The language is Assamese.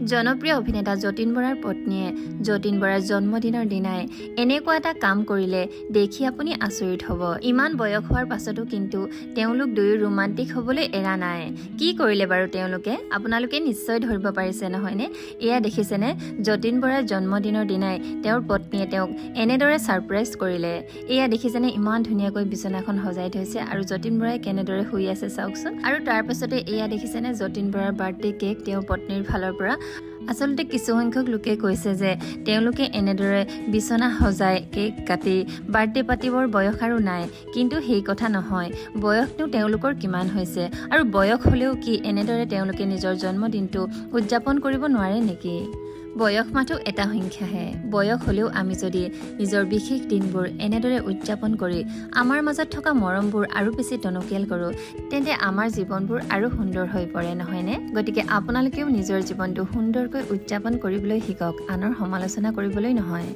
জনপ্ৰিয় অভিনেতা যতীন বৰাৰ পত্নীয়ে যতীন বৰাৰ জন্মদিনৰ দিনাই এনেকুৱা এটা কাম কৰিলে দেখি আপুনি আচৰিত হ'ব। ইমান বয়স হোৱাৰ পাছতো কিন্তু তেওঁলোক দুয়ো ৰোমান্টিক হ'বলৈ এৰা নাই। কি কৰিলে বাৰু তেওঁলোকে? আপোনালোকে নিশ্চয় ধৰিব পাৰিছে নহয়নে? এয়া দেখিছেনে, যতীন বৰাৰ জন্মদিনৰ দিনাই তেওঁৰ পত্নীয়ে তেওঁক এনেদৰে ছাৰপ্ৰাইজ কৰিলে। এয়া দেখিছেনে, ইমান ধুনীয়াকৈ বিচনাখন সজাই থৈছে আৰু যতীন বৰাই কেনেদৰে শুই আছে চাওকচোন। আৰু তাৰ পাছতে এয়া দেখিছেনে, যতীন বৰাৰ বাৰ্থডে কেক তেওঁৰ পত্নীৰ ফালৰ পৰা। আচলতে কিছুসংখ্যক লোকে কৈছে যে তেওঁলোকে এনেদৰে বিচনা সজাই কেক কাটি বাৰ্থডে পাতিবৰ বয়স আৰু নাই, কিন্তু সেই কথা নহয়। বয়সনো তেওঁলোকৰ কিমান হৈছে, আৰু বয়স হ'লেও কি এনেদৰে তেওঁলোকে নিজৰ জন্মদিনটো উদযাপন কৰিব নোৱাৰে নেকি? বয়স মাথো এটা সংখ্যাহে। বয়স হ'লেও আমি যদি নিজৰ বিশেষ দিনবোৰ এনেদৰে উদযাপন কৰি আমাৰ মাজত থকা মৰমবোৰ আৰু বেছি টনকিয়াল কৰোঁ, তেন্তে আমাৰ জীৱনবোৰ আৰু সুন্দৰ হৈ পৰে নহয়নে? গতিকে আপোনালোকেও নিজৰ জীৱনটো সুন্দৰকৈ উদযাপন কৰিবলৈ শিকক, আনৰ সমালোচনা কৰিবলৈ নহয়।